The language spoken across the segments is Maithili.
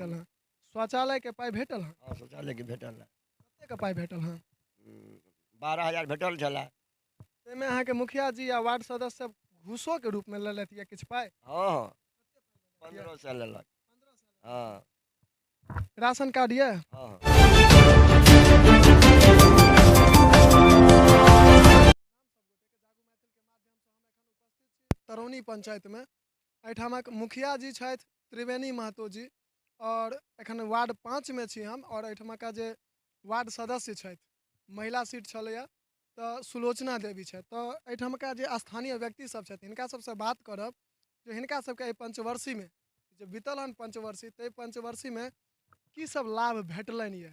भेटल हँ। शौचालयके पाइ भेटल हँ? हँ, शौचालयके भेटल हँ। कतेक पाइ भेटल हँ? 12,000 भेटल छलै। ताहिमे अहाँके मुखिया जी या वार्ड सदस्य सब घूसोके रूपमे लेलथि या किछु पाइ? हँ हँ, 1500 लेलक। हँ। राशन कार्ड यऽ? हँ हँ। तरौनी पंचायतमे एहिठामक मुखिया जी छथि त्रिवेणी महतो जी, आओर एखन वार्ड 5मे छी हम, आओर एहिठमका जे वार्ड सदस्य छथि, महिला सीट छलैए तऽ सुलोचना देवी छथि। तऽ एहिठमका जे स्थानीय व्यक्ति सब छथि हिनका सबसँ बात करब जे हिनका सबके एहि पंचवर्षीमे जे बीतल हन पंचवर्षी, ताहि पंचवर्षीमे की सब लाभ भेटलनि यऽ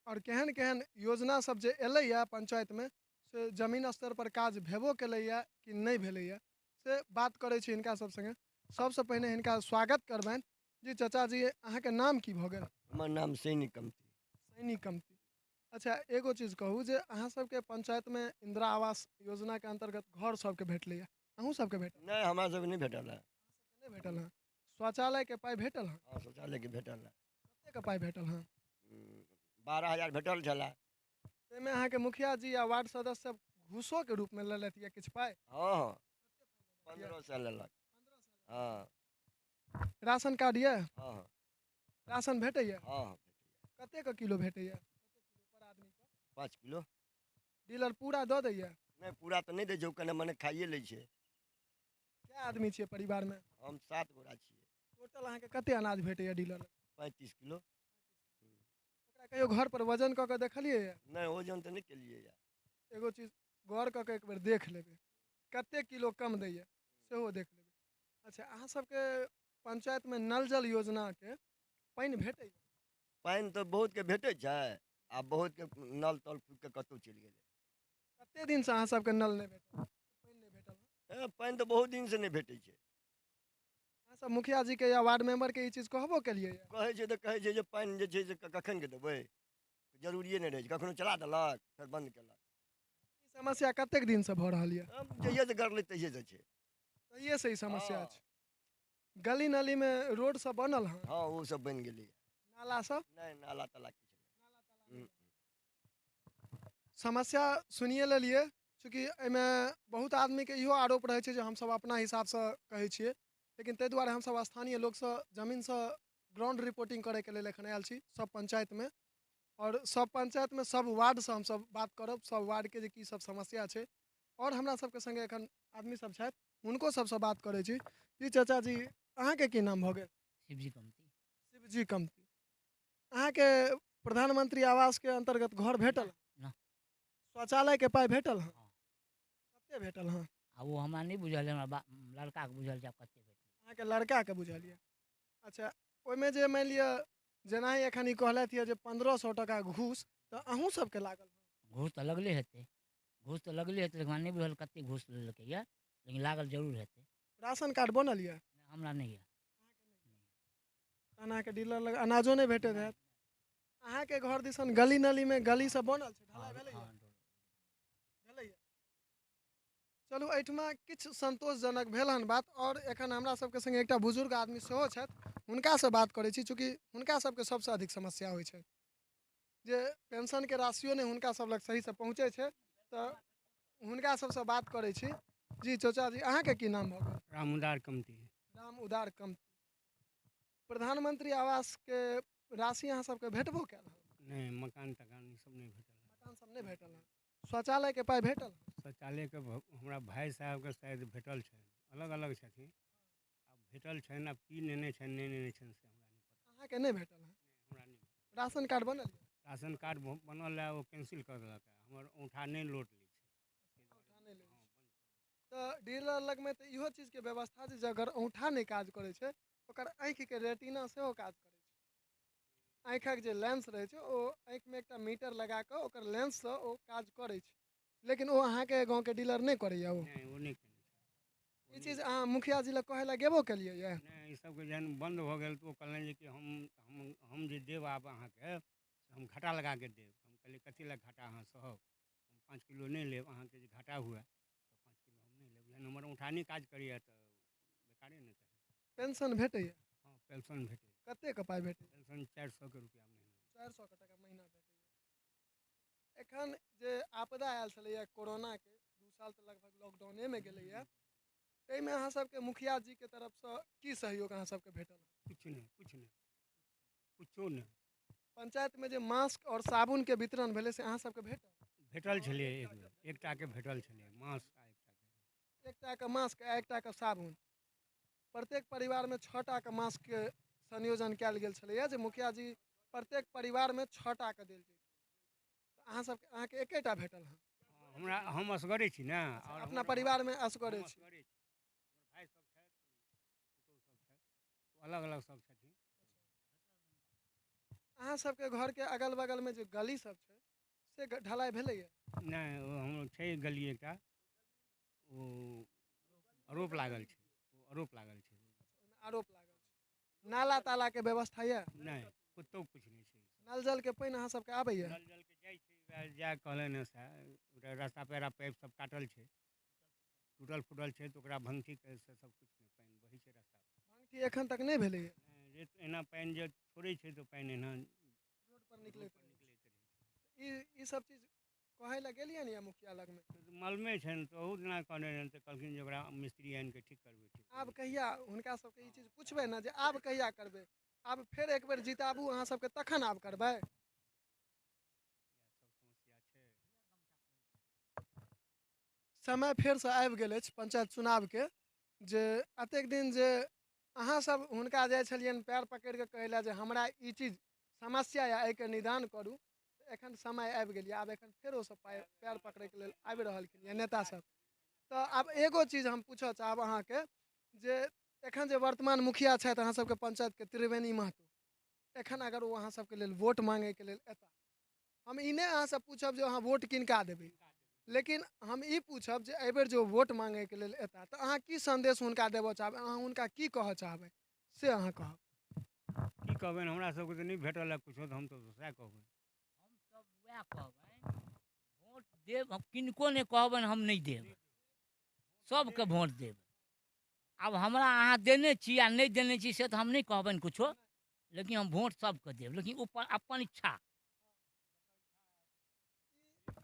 आओर केहन केहन योजना सब जे एलैए पंचायतमे से जमीन स्तर पर काज भेबो केलैए कि नहि भेलैए, से बात करै छी हिनका सब सङ्गे। सबसँ पहिने हिनका स्वागत करबनि। जी चाचा जी, अहाँके नाम की भऽ गेल? हमर नाम सैनी कमती। सैनी कमती। अच्छा, एगो चीज कहू जे अहाँ सबके पंचायतमे इंदिरा आवास योजनाके अन्तर्गत घर सबके भेटलैए, अहूँ सबके भेटल? नहि, हमरा सबके नहि भेटल हँ। नहि भेटल हँ। शौचालयके पाइ भेटल हँ? हँ, शौचालयके भेटल हँ। कतेक पाइ भेटल हँ? 12,000 भेटल छलै। ताहिमे अहाँके मुखिया जी या वार्ड सदस्य सब घूसोके रूपमे लेलथि या किछु पाइ? हँ हँ, 1500 लेलक। हँ। राशन कार्ड यऽ? हँ हँ। राशन भेटैए? हँ हँ। कतेक किलो भेटैए? 5 किलो। डीलर पूरा दऽ दैए? नहि, पूरा तऽ नहि दै छै, ओ कने मने खाइए लै छै। कए आदमी छियै परिवारमे? हम 7 गोरा छियै। टोटल अहाँके कते अनाज भेटैए डीलर? 35 किलो। ओकरा कहियो घर पर वजन कऽ के देखलियै? नहि, वजन तऽ नहि केलियै। एगो चीज गौर कऽ के एक बेर देख लेबै कते किलो कम दैए, सेहो देख लेबै। अच्छा, अहाँ सबके पंचायतमे नल जल योजनाके पानि भेटैए? पानि तऽ बहुतके भेटै छै आ बहुतके नल तल फूटिके कतहु चलि गेलै। कते दिनसँ अहाँ सबके नल नहि भेटल, पानि नहि भेटल? पानि तऽ बहुत दिनसँ नहि भेटै छै। अहाँ सब मुखिया जीके या वार्ड मेम्बरके ई चीज कहबो केलियै? कहै छै तऽ कहै छै जे पानि जे छै से कखन के देबै, जरूरिए नहि रहै छै, कखनो चला देलक फेर बन्द केलक। ई समस्या कतेक दिनसँ भऽ रहल यऽ? जहिएसँ गड़लै तहिएसँ छै। तहिएसँ ई समस्या छै। गली नलीमे रोड सब बनल हँ? हँ, ओ सब बनि गेलैए। नाला सब? नहि, नाला ताला किछु नहि। समस्या सुनिए लेलियै। चूँकि एहिमे बहुत आदमीके इहो आरोप रहै छै जे हमसब अपना हिसाबसँ कहै छियै, लेकिन ताहि दुआरे हमसब स्थानीय लोकसँ जमीनसँ ग्राउंड रिपोर्टिंग करैके लेल एखन आयल छी सब पंचायतमे, आओर सब पंचायतमे सब वार्डसँ हमसब बात करब, सब वार्डके जे की सब समस्या छै। आओर हमरा सबके सङ्गे एखन आदमी सब छथि, हुनको सबसँ बात करै छी। जी चाचा जी, अहाँके की नाम भऽ गेल? शिवजी कमती। शिवजी कमती। अहाँके प्रधानमंत्री आवासके अन्तर्गत घर भेटल? ना। शौचालयके पाइ भेटल हँ? हँ। कते भेटल हँ? आ ओ हमरा नहि बुझल, हमरा लड़काके बुझल छै आब कते भेटल। अहाँके लड़काके बुझल यऽ। अच्छा, ओहिमे जे मानि लिअ जेनाहि एखन ई कहलथि यऽ जे 1500 टका घूस, तऽ अहूँ सबके लागल? घूस तऽ लगले हेतै, घूस तऽ लगले हेतै, लेकिन हमरा नहि बुझल कते घूस लेलकै यऽ, लेकिन लागल जरूर हेतै। राशन कार्ड बनल यऽ? हमरा नहि यऽ। तहन अहाँके डीलर लग अनाजो नहि भेटैत हैत। अहाँके घर दिसन गली नलीमे गली सब बनल छै? ढलाई भेलैए? भेलैए। चलू, एहिठमा किछु संतोषजनक भेल हन बात। आओर एखन हमरा सबके सङ्गे एकटा बुजुर्ग आदमी सेहो छथि, हुनकासँ बात करै छी। चूँकि हुनका सबके सबसँ अधिक समस्या होइ छै जे पेंशनके राशियो नहि हुनका सब लग सहीसँ पहुँचै छै, तऽ हुनका सबसँ बात करै छी। जी चचा जी, अहाँके की नाम भऽ गेल? राम उदार कमती। राम उदार कमती। प्रधानमंत्री आवासके राशि अहाँ सबके भेटबो कयल हँ? नहि, मकान तकान ई सब नहि भेटल। मकान सब नहि भेटल हँ। शौचालयके पाइ भेटल? शौचालयके हमरा भाय साहेबके शायद भेटल छनि, अलग अलग छथिन, आब भेटल छनि, आब की नेने छनि नहि नेने छनि से हमरा नहि पता। अहाँके नहि भेटल हँ? हमरा नहि भेटल। राशन कार्ड बनल? राशन कार्ड बनल है, ओ कैंसिल कऽ देलक है, हमर औँठा नहि लोड लै छै। औँठा नहि लै छै। तऽ डीलर लगमे तऽ इहो चीजके व्यवस्था छै जे अगर औँठा नहि काज करै छै, ओकर आँखिके रेटिना सेहो काज करै छै। आँखिक जे लेंस रहै छै, ओ आँखिमे एकटा मीटर लगा कऽ ओकर लेंससँ ओ काज करै छै, लेकिन ओ अहाँके गाँवके डीलर नहि करैए? ओ नहि, ओ नहि केने छै। ई चीज अहाँ मुखिया जी लग कहै लए गेबो केलियै यऽ? नहि, ई सबके जहन बन्द भऽ गेल तऽ ओ कहलनि जे कि हम जे देब आब अहाँके, हम घाटा लगाके देब। हम कहलियै कथी लए घाटा अहाँ सहब, हम 5 किलो नहि लेब, अहाँके जे घाटा हुए तऽ 5 किलो हम नहि लेब। जहन हमर औँठा नहि काज करैए तऽ बेकारे ने। पेंशन भेटैए? हँ, पेंशन भेटैए। कतेक पाइ भेटैए? पेंशन 400 के रुपैआ महीना। 400 के टाका महीना भेटैए। एखन जे आपदा आयल छलैए कोरोनाके, 2 साल तऽ लगभग लॉकडाउनेमे गेलैए, ताहिमे अहाँ सबके मुखिया जीके तरफसँ की सहयोग अहाँ सबके भेटल? किछु नहि, किछु नहि, किछो नहि। पंचायतमे जे मास्क आओर साबुनके वितरण भेलै से अहाँ सबके भेटल? भेटल छलै एक बेर, एकटाके भेटल छलै मास्क आ एकटाके। एकटाके मास्क आ एकटाके साबुन। प्रत्येक परिवारमे 6 टाके मास्कके संयोजन कयल गेल छलैए जे मुखिया जी प्रत्येक परिवारमे 6 टाके देल जेतै। अहाँ सबके, अहाँके एकेटा भेटल हँ? हमरा, हम असगरे छी ने। आओर अपना परिवारमे असगरे हम छी? असगरे छी। हमर भाय सब छथि, पुतहु सब छथि, अलग अलग सब छथिन। अहाँ सबके घरके अगल बगलमे जे गली सब छै से ढलाई भेलैए? नहि, ओ हमर छै गली एकटा, ओ आरोप लागल छै, ओ आरोप लागल छै। ओहिमे आरोप लागल छै। नाला तालाके व्यवस्था यऽ? नहि, कतहु किछु नहि छै। नल जलके पानि अहाँ सबके आबैए? नल जलके जाइ छै, वएह जा कहलनि हँ सएह। ओकरा रास्ता पेरा पाइप सब काटल छै, टूटल फूटल छै, तऽ ओकरा भङ्गठी से सब किछु नहि, पानि बहै छै रास्ता। भङ्गठी एखन तक नहि भेलैए? नहि, रेत एना पानि जे छोड़ै छै तऽ पानि एना रोड पर निकलैत रोड पर रहै निकलैत रहै छै। छै। ई सब चीज कहै लए गेलियै ने या मुखिया लगमे? तऽ मालूमे छनि, तऽ ओहू दिना कहने रहनि, तऽ कहलखिन जे ओकरा मिस्त्री आनि कऽ ठीक करबै, ठीक आब करबै। कहिया हुनका सबके ई चीज पुछबै ने जे आब कहिया करबै? आब फेर एक बेर जिताबू अहाँ सबके तखन आब करबै? इएह सब समस्या छै। समय फेरसँ आबि गेल अछि पंचायत चुनावके, जे एतेक दिन जे अहाँ सब हुनका जाइ छलियनि पैर पकड़ि कऽ कहै लए जे हमरा ई चीज समस्या यऽ, एहिके निदान करू, तऽ एखन समय आबि गेल यऽ। आब एखन फेर ओसब पैर पकड़ैके लेल आबि रहलखिन यऽ नेता सब। तऽ आब एगो चीज हम पूछऽ चाहब अहाँके जे एखन जे वर्तमान मुखिया छथि अहाँ सबके पंचायतके त्रिवेणी महतो, एखन अगर ओ अहाँ सबके लेल वोट मांगैके लेल एता, हम ई नहि अहाँसँ पूछब जे अहाँ वोट किनका देबै, लेकिन हम ई पूछब जे एहिबेर जे ओ वोट मांगैके लेल एता तऽ अहाँ की सन्देश हुनका देबऽ चाहबै, अहाँ हुनका की कहऽ चाहबै से अहाँ कहब। की कहबनि? हमरा सबके तऽ नहि भेटल हँ किछो, तऽ हम तऽ सएह कहबनि। हमसब वएह कहबनि, वोट देब हम किनको नहि कहबनि हम नहि देब, सबके वोट देब। आब हमरा अहाँ देने छी आ नहि देने छी से तऽ हम नहि कहबनि किछो, लेकिन हम वोट सबके देब, लेकिन ओ अपन इच्छा।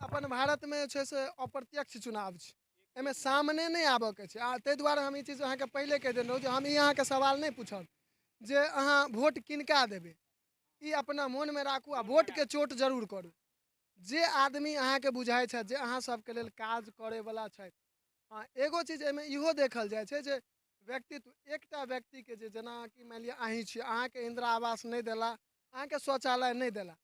अपन भारतमे जे छै से अप्रत्यक्ष चुनाव छै, एहिमे सामने नहि आबऽके छै, आ ताहि दुआरे हम ई चीज अहाँके पहिले कहि देने रहौँ जे हम ई अहाँके सवाल नहि पूछब जे अहाँ वोट किनका देबै। ई अपना मोनमे राखू आ वोटके चोट जरूर करू जे आदमी अहाँके बुझाइ छथि जे अहाँ सबके लेल काज करैवला छथि। हँ, एगो चीज एहिमे इहो देखल जाइ छै जे व्यक्तित्व एकटा व्यक्तिके जे जेनाकि मानि लिअ अहीँ छी, अहाँके इन्दिरा आवास नहि देला, अहाँके शौचालय नहि देला,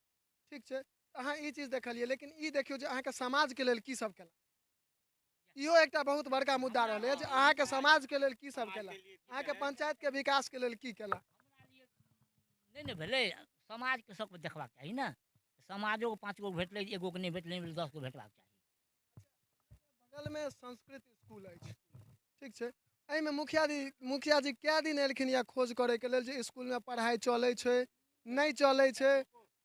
ठीक छै, अहाँ ई चीज देखलियै, लेकिन ई देखियौ जे अहाँके समाजके लेल की सब केला। इहो एकटा बहुत बड़का मुद्दा रहलै जे अहाँके समाजके लेल की सब केला, अहाँके पंचायतके विकासके लेल की केला। हमरा लिए नहि ने भेलै, समाजके सबके देखबाक चाही ने। समाजोके 5 गो भेटलै, एगोके नहि भेटलै, नहि भेटलै, 10 गो भेटबाक चाही। बगलमे संस्कृत स्कूल अछि, ठीक छै, एहिमे मुखिया जी कए दिन एलखिन या खोज करैके लेल जे स्कूलमे पढ़ाइ चलै छै नहि चलै छै,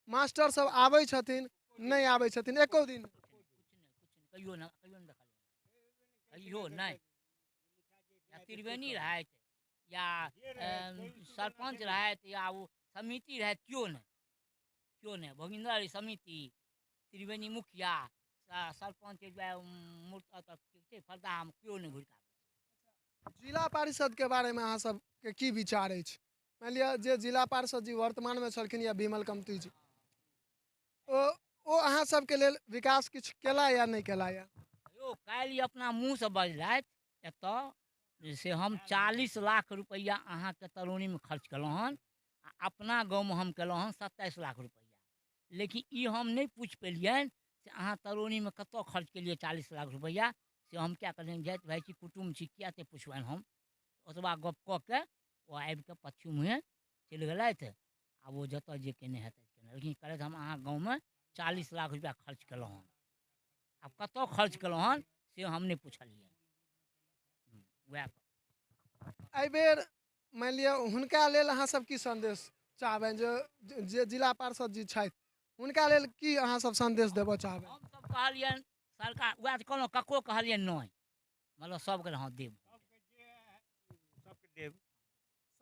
मास्टर सब आबै छथिन नहि आबै छथिन, एको दिन? किछु नहि, किछु नहि, कहियो नहि, कहियो नहि देखलियै, कहियो नहि। या त्रिवेणी रहथि या सरपञ्च रहथि या ओ समिति रहथि, केओ नहि, केओ नहि। भोगिन्द्र समिति, त्रिवेणी मुखिया, सरपञ्च मूर्ति छै फरदामे, केओ नहि घुरि कऽ आबै छै। जिला परिषदके बारेमे अहाँ सबके की विचार अछि? मानि लिअ जे जिला पार्षद जी वर्तमानमे छलखिन या विमल कमती जी, ओ ओ अहाँ सबके लेल विकास किछु केला या नहि केला या? यौ, काल्हि अपना मुँहसँ बजलथि एतऽ जे से हम 40 लाख रुपैआ अहाँके तरौनीमे खर्च केलहुँ हन आ अपना गाँवमे हम केलहुँ हन 27 लाख रुपैआ। लेकिन ई हम नहि पूछि पेलियनि से अहाँ तरौनीमे कतऽ खर्च केलियै 40 लाख रुपैआ, से हम किया कहलियनि, जाति भाइ छी, कुटुम्ब छी, किया एतेक पुछबनि हम। ओतबा गप कऽ के ओ आबिकऽ पश्चिम मुँहे चलि गेलथि। आब ओ जतऽ जे केने हेतथि केने, लेकिन कहलथि हम अहाँ गाँवमे 40 लाख रुपैआ खर्च केलहुँ हन। आब कतऽ खर्च केलहुँ हन से हम नहि पुछलियै। वएह। एहिबेर मानि लिअ हुनका लेल अहाँ सब की सन्देश चाहबनि, जे जे जिला पार्षद जी छथि हुनका लेल की अहाँ सब सन्देश देबऽ चाहबै? हमसब कहलियनि सरकार, वएह तऽ कहलहुँ, ककरो कहलियनि नहि, मतलब सबके हँ देब। सबके जे सबके देब।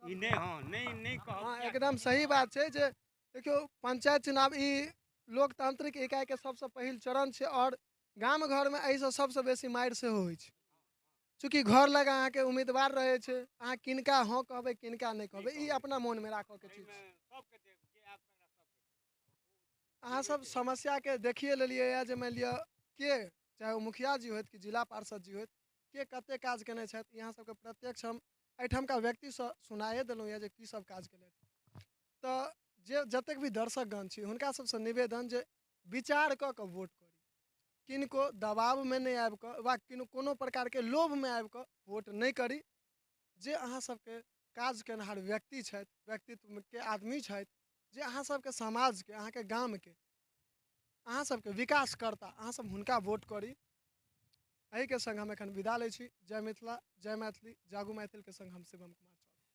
ई नहि, हँ, नहि नहि कहब। हँ, एकदम सही बात छै जे देखियौ, पंचायत चुनाव ई लोकतांत्रिक इकाइके सबसँ पहिल चरण छै आओर गाम घरमे एहिसँ सबसँ बेसी मारि सेहो होइ छै। चूँकि घर लग अहाँके उम्मीदवार रहै छै, अहाँ किनका हँ कहबै, किनका नहि कहबै, ई अपना मोनमे राखऽके चीज छै। अहाँ सब समस्याके देखिए लेलियै जे मानि लिअ के, चाहे ओ मुखिया जी होथि कि जिला पार्षद जी होथि, के कते काज केने छथि, अहाँ सबके प्रत्यक्ष हम एहिठामका व्यक्तिसँ सुनाए देलहुँ यऽ जे की सब काज केलथि। तऽ जे जतेक भी दर्शकगण छी, हुनका सबसँ निवेदन जे विचार कऽ कऽ वोट करी, किनको दबावमे नहि आबि कऽ वा कोनो प्रकारके लोभमे आबि कऽ वोट नहि करी। जे अहाँ सबके काज केनहार व्यक्ति छथि, व्यक्तित्वके आदमी छथि, जे अहाँ सबके समाजके, अहाँके गामके, अहाँ सबके विकास करता, अहाँ सब हुनका वोट करी। एहिके संग हम एखन विदा लै छी। जय मिथिला, जय मैथिली, जागू मैथिलके संग हम शिवम कुमार।